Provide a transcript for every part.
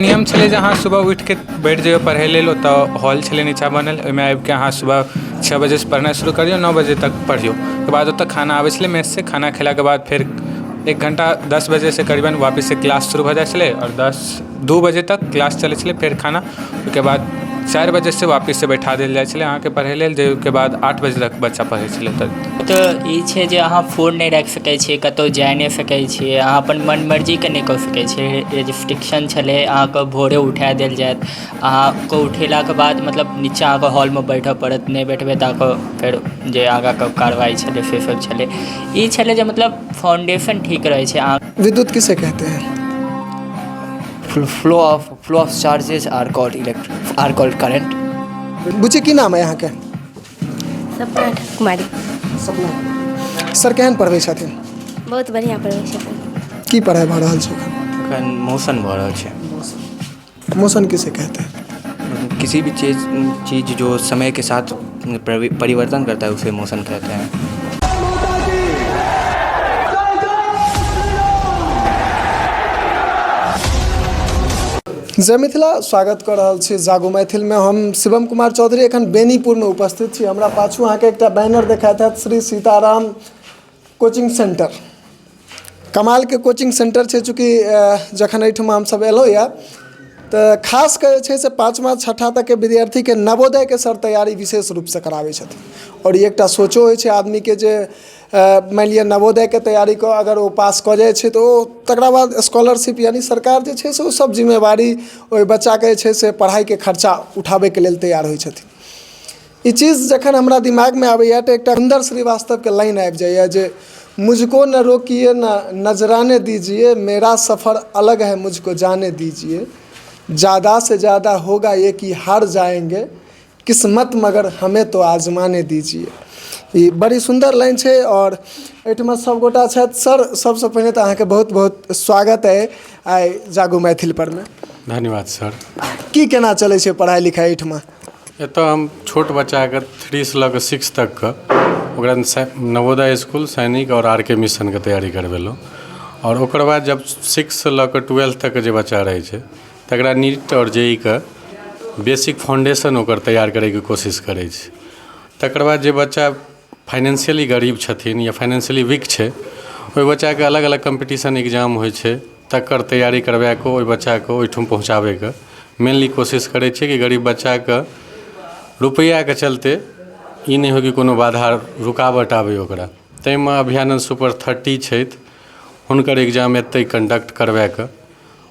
नियम छलै जे अहाँ सुबह उठिके बैठ जइयौ पढ़ै लेल ओतऽ हॉल छलै नीचाँ बनल ओहिमे आबिके अहाँ सुबह 6 बजेसँ पढ़नाइ शुरू करियौ, 9 बजे तक पढ़ियौ। ओहिके बाद ओतऽ खाना आबै छलै मेससँ, खाना खेलाके बाद फेर 1 घण्टा 10 बजेसँ करीबन वापससँ क्लास शुरू भऽ जाइ छलै आओर 2 बजे तक क्लास चलै छलै, फेर खाना, ओहिके बाद 4 बजेसँ वापससँ बैठा देल जाइ छलै अहाँके पढ़ै लेल, जाहिके बाद 8 बजे तक बच्चा पढ़ै छलै ओतऽ। तऽ ई छै जे अहाँ फोन नहि राखि सकै छियै, कतहु जा नहि सकै छियै, अहाँ अपन मन मर्जीके नहि कऽ सकै छियै। रेस्ट्रिक्शन छलै, अहाँके भोरे उठा देल जायत, अहाँके उठेलाके बाद मतलब नीचाँ अहाँके हॉलमे बैठऽ पड़त, नहि बैठबै तऽ अहाँके फेर जे आगाँके कार्रवाइ छलै से सब छलै। ई छलै जे मतलब फाउंडेशन ठीक रहै छै अहाँ। विद्युत किसे कहते हैं? Flow of charges are called electric, are called current. बुच्ची, की नाम है अहाँके? सपना कुमारी। सपना। सर केहन पढ़बै छथिन? बहुत बढ़िआँ पढ़बै छथिन। की पढ़ाइ भऽ रहल छै एखन? एखन मौसम भऽ रहल छै। मौसम किसे कहते हैं? किसी भी चीज चीज जो समय के साथ परिवर्तन करता है, उसे मौसम कहते हैं। जय मिथिला, स्वागत कऽ रहल छी जागो मैथिलमे। हम शिवम कुमार चौधरी एखन बेनीपुरमे उपस्थित छी। हमरा पाछू अहाँके एकटा बैनर देखाइत हैत, श्री सीताराम कोचिंग सेंटर। कमालके कोचिंग सेंटर छै। चूँकि जखन एहिठुमा हमसभ एलहुँ यऽ तऽ खास कऽ जे छै से पाँचमा छठा तकके विद्यार्थीके नवोदयके सर तैयारी विशेष रूपसँ कराबै छथिन। आओर ई एकटा सोचो होइ छै आदमीके जे मानि लिअ नवोदयके तैयारी कऽ अगर ओ पास कऽ जाइ छै तऽ ओ तकरा बाद स्कॉलरशिप, यानि सरकार जे छै से ओ सब जिम्मेवारी ओहि बच्चाके जे छै से पढ़ाइके खर्चा उठाबैके लेल तैयार होइ छथिन। ई चीज जखन हमरा दिमागमे आबैए तऽ एकटा सुन्दर श्रीवास्तवके लाइन आबि जाइए जे मुझको न रोकिए, न नजराने दीजिए, मेरा सफ़र अलग है, मुझको जाने दीजिए, ज़्यादा से ज़्यादा होगा ये कि हार जाएंगे किस्मत, मगर हमें तो आजमाने दीजिए। ई बड़ी सुन्दर लाइन छै आओर एहिठमा सभगोटा छथि। सर, सबसँ पहिने तऽ अहाँके बहुत बहुत स्वागत अइ आइ जागू मैथिल परमे। धन्यवाद सर। की केना चलै छै पढ़ाइ लिखाइ एहिठमा? एतऽ हम छोट बच्चाके 3सँ लऽ कऽ 6 तकके ओकरा नवोदय इसकुल, सैनिक आओर आर के मिशनके तैयारी करबेलहुँ। आओर ओकर बाद जब 6सँ लऽ कऽ 12 तकके जे बच्चा रहै छै तकरा नीट आओर जे ई के बेसिक फाउंडेशन ओकर तैयार करैके कोशिश करै छी। तकर बाद जे बच्चा फाइनेंशियली गरीब छथिन या फाइनेंशियली वीक छै, ओहि बच्चाके अलग अलग कम्पीटिशन एग्जाम होइ छै, तकर तैयारी करबाके ओहि बच्चाके ओहिठाम पहुँचाबैके मेनली कोशिश करै छियै कि गरीब बच्चाके रुपैआके चलते ई नहि होइ कि कोनो बाधा रुकावट आबै ओकरा। ताहिमे अभयानन्द सुपर 30 छथि, हुनकर एग्जाम एतहि कन्डक्ट करबाके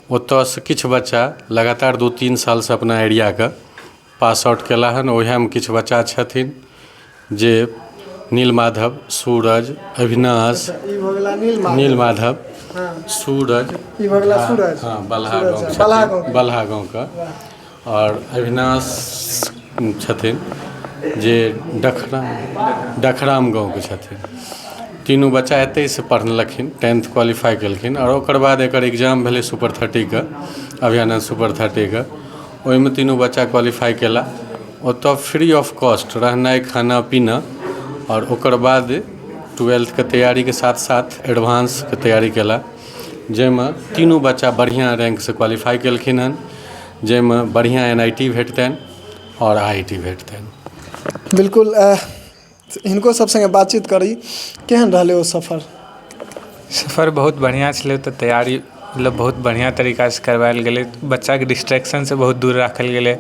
ओतऽसँ किछु बच्चा लगातार 2-3 सालसँ अपना एरियाके पास आउट केला हन। ओएहमे किछु बच्चा छथिन जे नील माधव, सूरज, अविनाश। ई भऽ गेला नील माधव। नील माधव, सूरज। ई भऽ गेला सूरज। हँ, बलहा सूरज, गाँवके बलहा छथिन। गाँवके। बलहा गाँवके। आओर अविनाश छथिन जे डखराम गाँवके छथिन। तीनू बच्चा एतहिसँ पढ़लखिन, 10th qualify केलखिन आओर ओकर बाद एकर एग्जाम भेलै सुपर 30के, अभयानन्द सुपर 30के, ओहिमे तीनू बच्चा क्वालिफाइ केला। ओतऽ फ्री ऑफ कॉस्ट रहनाइ, खाना पीना आओर ओकर बाद 12thके तैयारीके साथ साथ एडवांसके तैयारी केला, जाहिमे तीनू बच्चा बढ़िआँ रैङ्कसँ क्वालिफाइ केलखिन हन, जाहिमे बढ़िआँ एन I T भेटतनि आओर आइ I T भेटतनि। बिल्कुल, हिनको सब सङ्गे बातचीत करी। केहन रहलै ओ सफर? सफर बहुत बढ़िआँ छलै। तऽ तैयारी मतलब बहुत बढ़िआँ तरीकासँ करवायल गेलै, बच्चाके डिस्ट्रैक्शनसँ बहुत दूर राखल गेलै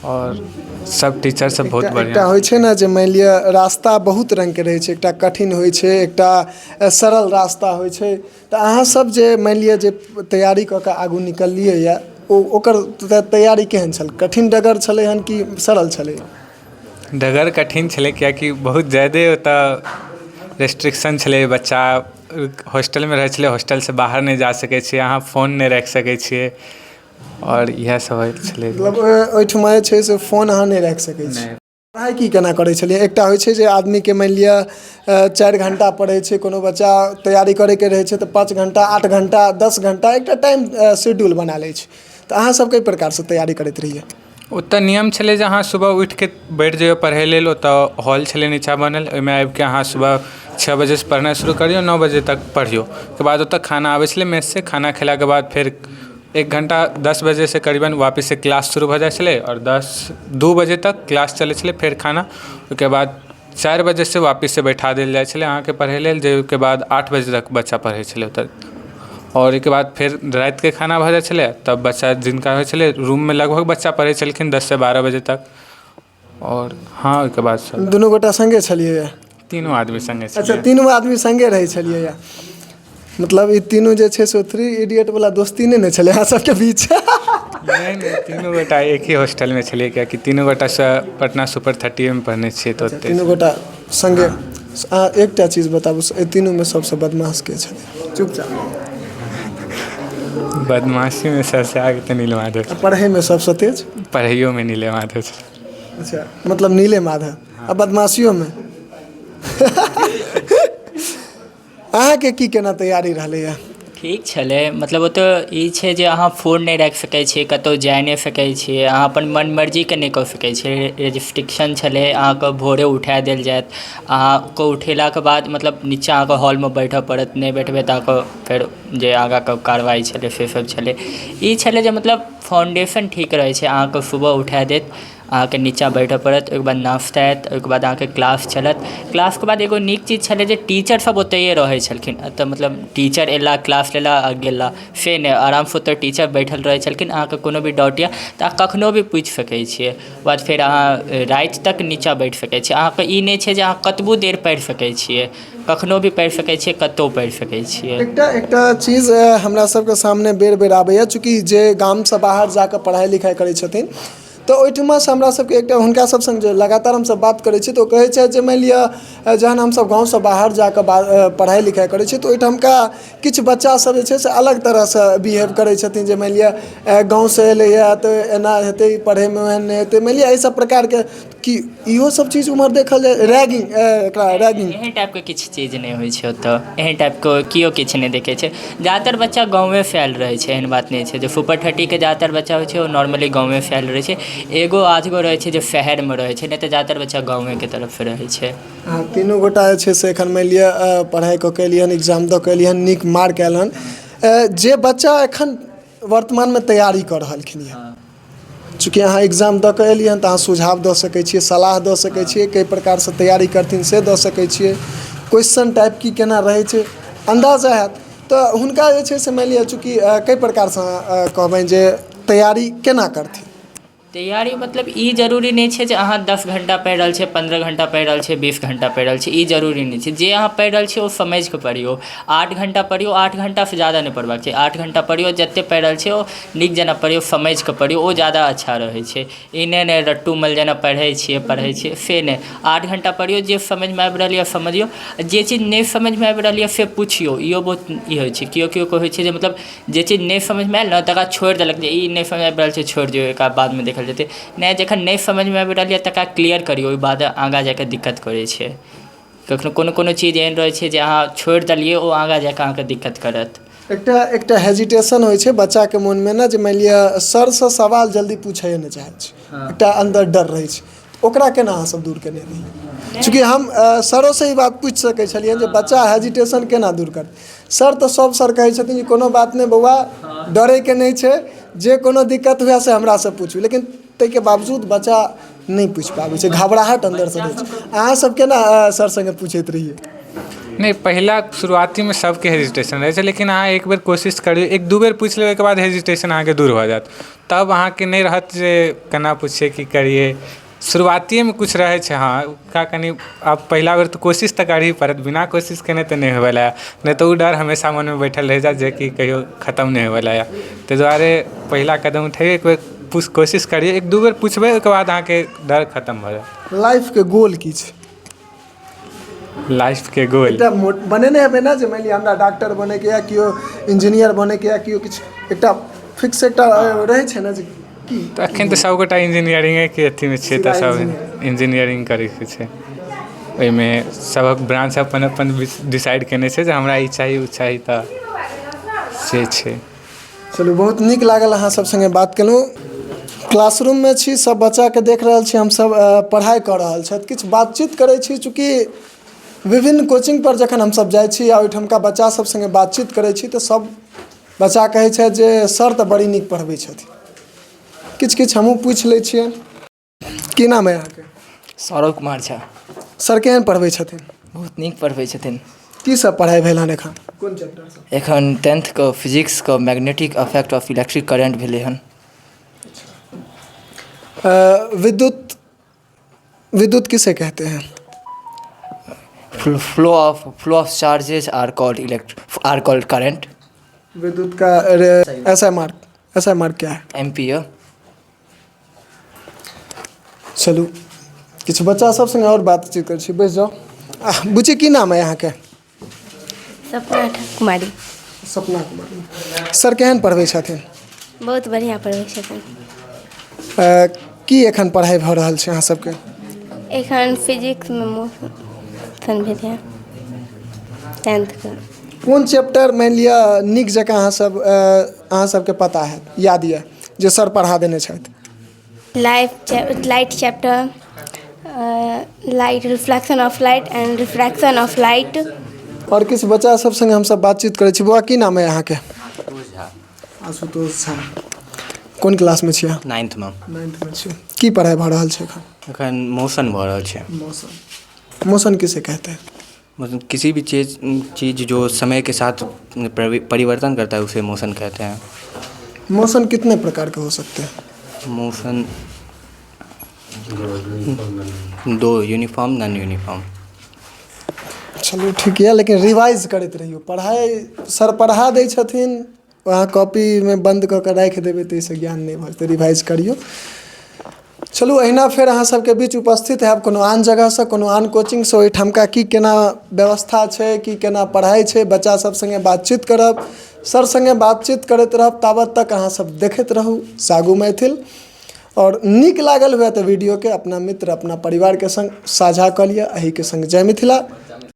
आओर सब टीचर सब बहुत एकटा बढ़िआँ। होइ छै ने जे मानि लिअ रास्ता बहुत रङ्गके रहै छै, एकटा कठिन होइ छै, एकटा सरल रास्ता होइ छै। तऽ अहाँ सब जे मानि लिअ जे तैयारी कऽ कऽ आगू निकललियै यऽ, ओ ओकर तैयारी केहन छल? कठिन डगर छलै हन कि सरल छलै? डगर कठिन छलै, किएकि बहुत जादे ओतऽ रेस्ट्रिक्शन छलै। बच्चा हॉस्टलमे रहै छलै, हॉस्टलसँ बाहर नहि जा सकै छियै अहाँ, फोन नहि राखि सकै छियै आओर इएह सब होइ छलै। मतलब ओहिठमा जे छै से फोन अहाँ नहि राखि सकै छी? पढ़ाइ की केना करै छलियै? एकटा होइ छै जे आदमीके मानि लिअ 4 घण्टा पढ़ै छै कोनो बच्चा, तैयारी करैके रहै छै तऽ 5 घण्टा, 8 घण्टा, 10 घण्टा, एकटा टाइम शेड्यूल बना लै छै। तऽ अहाँ सब कइ प्रकारसँ तैयारी करैत रहियै? ओतऽ नियम छलै जे अहाँ सुबह उठिके बैठ जइयौ पढ़ै लेल। ओतऽ हॉल छलै नीचाँ बनल, ओहिमे आबिके अहाँ सुबह 6 बजेसँ पढ़नाइ शुरू करियौ, 9 बजे तक पढ़ियौ। ओहिके बाद ओतऽ खाना आबै छलै मेससँ, खाना खेलाके बाद फेर एक घण्टा 10 बजेसँ करीबन वापिससँ क्लास शुरू भऽ जाइ छलै आओर 2 बजे तक क्लास चलै छलै। फेर खाना, ओहिके बाद 4 बजेसँ वापिससँ बैठा देल जाइ छलै अहाँके पढ़ै लेल, जाहिके बाद 8 बजे तक बच्चा पढ़ै छलै ओतऽ। आओर ओहिके बाद फेर रातिके खाना भऽ जाइ छलै, तब बच्चा जिनका होइ छलै रूममे, लगभग बच्चा पढ़ै छलखिन 10सँ 12 बजे तक। आओर हँ, ओहिके बाद सब। दुनू गोटा सङ्गे छलियै? तीनू आदमी सङ्गे छलियै। तीनू आदमी सङ्गे रहै छलियै। मतलब ई तीनू जे छै से थ्री इडियट वाला दोस्ती नहि ने छलै अहाँ सबके बीच? नहि, तीनू गोटा एक ही हॉस्टलमे छलियै, कियाकि तीनू गोटासँ पटना सुपर 30मे पढ़ने छियै, तऽ ओतहि। तीनू गोटा सङ्गे। अहाँ एकटा चीज बताबू, एहि तीनूमे सबसँ बदमाश के छलै? चुपचाप। बदमाशीमे सबसँ आगे तऽ नील माधव छलै। पढ़ैमे सबसँ तेज? पढ़ैयोमे नीले माधव छलै। अच्छा, मतलब नीले माधव आ बदमाशियोमे। अहाँके की केना तैयारी रहलैए? ठीक छलै। मतलब ओतऽ ई छै जे अहाँ फोन नहि राखि सकै छियै, कतहु जा नहि सकै छियै, अहाँ अपन मन मर्जीके नहि कऽ सकै छियै। रेस्ट्रिक्शन छलै। अहाँके भोरे उठा देल जायत। अहाँके उठेलाके बाद मतलब नीचाँ अहाँके हॉलमे बैठऽ पड़त। नहि बैठबै तऽ अहाँके फेर जे आगाँके कार्रवाइ छलै, से सब छलै। ई छलै जे मतलब फाउंडेशन ठीक रहै छै। अहाँके सुबह उठा देत, अहाँके नीचाँ बैठऽ पड़त, ओहिके बाद नाश्ता आयत, ओहिके बाद अहाँके क्लास चलत। क्लासके बाद एगो नीक चीज छलै जे टीचर सब ओतहिए रहै छलखिन। एतऽ मतलब टीचर अयला, क्लास लेला आ गेला, से नहि। आरामसँ ओतऽ टीचर बैठल रहै छलखिन। अहाँके कोनो भी डाउट यऽ तऽ अहाँ कखनो भी पूछि सकै छियै। ओकर बाद फेर अहाँ राति तक नीचाँ बैठ सकै छियै। अहाँके ई नहि छै जे अहाँ कतबो देर पढ़ि सकै छियै, कखनो भी पढ़ि सकै छियै, कतहु पढ़ि सकै छियै। एकटा एकटा चीज हमरा सबके सामने बेर बेर आबैए, चूँकि जे गामसँ बाहर जाकऽ पढ़ाइ लिखाइ करै छथिन, तऽ ओहिठुमासँ हमरा सबके एकटा हुनका सब सङ्ग जे लगातार हमसब बात करै छी, तऽ ओ कहै छथि जे मानि लिअ, जहन हमसब गाँवसँ बाहर जाकऽ पढ़ाइ लिखाइ करै छी, तऽ ओहिठामका किछु बच्चा सब जे छै से अलग तरहसँ बिहेव करै छथिन, जे मानि लिअ गाँवसँ एलैए तऽ एना हेतै, पढ़ैमे ओहन नहि हेतै, मानि लिअ एहि सब प्रकारके। की इहो सब चीज उम्हर देखल जाय, रैगिंग, एकरा रैगिंग? एहन टाइपके किछु चीज नहि होइ छै ओतऽ। एहन टाइपके केओ किछु नहि देखै छै। ज्यादातर बच्चा गाँवेसँ आयल रहै छै। एहन बात नहि छै। जे सुपर 30के ज्यादातर बच्चा होइ छै, ओ नॉर्मली गाँवेसँ आयल रहै छै। एगो आधगो रहै छै जे शहरमे रहै छै, नहि तऽ ज्यादातर बच्चा गाँवेके तरफसँ रहै छै। अहाँ तीनू गोटा जे छै से एखन मानि लिअ पढ़ाइ कऽ के एलियै हन, एग्जाम दऽ के एलियै हन, नीक मार्क आयल हन। जे बच्चा एखन वर्तमानमे तैयारी कऽ रहलखिन यऽ, चूँकि अहाँ एग्जाम दऽ कऽ एलियै हन, तऽ अहाँ सुझाव दऽ सकै छियै, सलाह दऽ सकै छियै, कै प्रकारसँ तैयारी करथिन से दऽ सकै छियै, क्वेश्चन टाइप की केना रहै छै अन्दाजा हैत, तऽ हुनका जे छै से मानि लिअ चूँकि कै प्रकारसँ अहाँ कहबनि जे तैयारी केना करथिन? तैयारी मतलब ई जरूरी नहि छै जे अहाँ 10 घण्टा पढ़ि रहल छियै, 15 घण्टा पढ़ि रहल छियै, 20 घण्टा पढ़ि रहल छियै। ई जरूरी नहि छै। जे अहाँ पढ़ि रहल छियै, ओ समझिकऽ पढ़ियौ। 8 घण्टा पढ़ियौ, 8 घण्टासँ ज्यादा नहि पढ़बाक छै। 8 घण्टा पढ़ियौ। जतेक पढ़ि रहल छियै, ओ नीक जेना पढ़ियौ, समझिकऽ पढ़ियौ, ओ ज्यादा अच्छा रहै छै। ई नहि ने रट्टू मल जेना पढ़ै छियै, पढ़ै छियै, से नहि। 8 घण्टा पढ़ियौ। जे समझमे आबि रहल यऽ, समझियौ। जे चीज नहि समझमे आबि रहल यऽ, से पुछियौ। इहो बहुत ई होइ छै। केओ केओ कहै छै जे मतलब जे चीज नहि समझमे आयल ने, तकरा छोड़ि देलक, जे ई नहि समझमे आबि रहल छै, छोड़ि दियौ, एकरा बादमे देखल जेतै। नहि, जखन नहि समझमे आबि रहल यऽ, तकरा क्लियर करियौ। ओहि बाद आगाँ जाकऽ दिक्कत करै छै। कखनो कोनो कोनो चीज एहन रहै छै जे अहाँ छोड़ि देलियै, ओ आगाँ जाकऽ अहाँके दिक्कत करत। एकटा एकटा हेजिटेशन होइ छै बच्चाके मोनमे ने, जे मानि लिअ सरसँ सवाल जल्दी पूछैए नहि चाहै छै, एकटा अन्दर डर रहै छै। ओकरा केना अहाँ सब दूर केने रहियै? चूँकि हम सरोसँ ई बात पूछि सकै छलियनि जे बच्चा हेजिटेशन केना दूर करतै सर, तऽ सब सर कहै छथिन जे कोनो बात नहि बौआ, डरैके नहि छै, जे कोनो दिक्कत हुए से हमरासँ पूछू। लेकिन ताहिके बावजूद बच्चा नहि पूछि पाबै छै, घबराहट अन्दरसँ रहै छै। अहाँ सब केना सर सङ्गे पूछैत रहियै? नहि, पहिला शुरुआतीमे सबके हेजिटेशन रहै छै, लेकिन अहाँ एक बेर कोशिश करियौ, एक दू बेर पूछि लेबै, ओहिके बाद हेजिटेशन अहाँके दूर भऽ जायत। तब अहाँके नहि रहत जे केना पुछियै, की करियै। शुरुआतिएमे किछु रहै छै। हँ, ओकरा कनि आब पहिला बेर तऽ कोशिश तऽ करही पड़त। बिना कोशिश केने तऽ नहि होइवला यऽ। नहि तऽ ओ डर हमेशा मनमे बैठल रहि जायत, जेकि कहियो खतम नहि होइवला यऽ। ताहि दुआरे पहिला कदम उठैयै, एक बेर कोशिश करियौ, एक दू बेर पुछबै, ओहिके बाद अहाँके डर खतम भऽ जायत। लाइफके गोल की छै? लाइफके गोल? एकटा मोट बनेने हेबै ने, जे मानि लिअ हमरा डॉक्टर बनैके या केओ इंजीनियर बनैके या केओ किछु, एकटा फिक्स एकटा रहै छै ने जे की? तऽ एखन तऽ सभगोटा इंजीनियरिंगेके अथीमे छियै, तऽ सीधा सभ इंजीनियरिंग करैके छै। ओहिमे सभक ब्रांच अपन अपन डिसाइड केने छै जे हमरा ई चाही, ओ चाही, तऽ से छै। चलू, बहुत नीक लागल अहाँ सब सङ्गे बात केलहुँ। क्लासरूममे छी, सब बच्चाके देख रहल छी हमसब, पढ़ाइ कऽ रहल छथि। किछु बातचीत करै छी। चूँकि विभिन्न कोचिंग पर जखन हमसब जाइ छी आ ओहिठामका बच्चा सब सङ्गे बातचीत करै छी, तऽ सब बच्चा कहै छथि जे सर तऽ बड़ी नीक पढ़बै छथिन। किछु किछु हमहूँ पूछि लै छियनि। की नाम अइ अहाँके? सौरभ कुमार झा। सर केहन पढ़बै छथिन? बहुत नीक पढ़बै छथिन। की सब पढ़ाइ भेल हन एखन, कोन चैप्टर सब? एखन टेंथके फिजिक्सके magnetic effect of electric current भेलै हन। विद्युत विद्युत किसे कहते हैं? Flow of charges are called are called current. विद्युत का S I mark, S I mark क्या है? एम्पियर। चलू किछु बच्चा सब संगे आओर बातचीत करै छी, बैस जाउ। बुच्ची, की नाम अइ अहाँके? सपना कुमारी। सपना कुमारी। सर केहन पढ़बै छथिन? बहुत बढ़िआँ पढ़बै छथिन। की एखन पढ़ाइ भऽ रहल छै अहाँ सबके? एखन फिजिक्समे मोशन भेलै टेंथके। कोन चैप्टर मानि लिअ नीक जकाँ अहाँ सबके पता हैत, याद यऽ जे सर पढ़ा देने छथि? Life light chapter, light reflection of light and refraction of light. आओर किछु बच्चा सब संगे हमसब बातचीत करै छी। बौआ, की नाम अइ अहाँके? आशुतोष झा। कोन क्लासमे छियै अहाँ? नाइन्थमे। नाइन्थमे छियै। की पढ़ाइ भऽ रहल छै एखन? एखन मोशन भऽ रहल छै। मौसम। मौसम किसे कहते हैं? मतलब किसी भी चीज चीज जो समय के साथ परिवर्तन करता है, उसे मोशन कहते हैं। मौसम कितने प्रकार के हो सकते हैं? मोशन दो, यूनिफॉर्म, नॉन यूनिफॉर्म। चलू ठीक यऽ, लेकिन रिवाइज करैत रहियौ। पढ़ाइ सर पढ़ा दै छथिन, अहाँ कॉपीमे बन्द कऽ कऽ राखि देबै, ताहिसँ ज्ञान नहि भऽ जेतै। रिवाइज करियौ। चलू, अहिना फेर अहाँ सबके बीच उपस्थित हैब कोनो आन जगहसँ, कोनो आन कोचिंगसँ। ओहिठामका की केना व्यवस्था छै, की केना पढ़ाइ छै, बच्चा सब सङ्गे बातचीत करब, सर सङ्गे बातचीत करैत रहब। ताबत तक अहाँ सब देखैत रहू जागू मैथिल। आओर नीक लागल हुए तऽ वीडियोके अपना मित्र, अपना परिवारके सङ्ग साझा कऽ लिअ। एहिके सङ्ग जय मिथिला।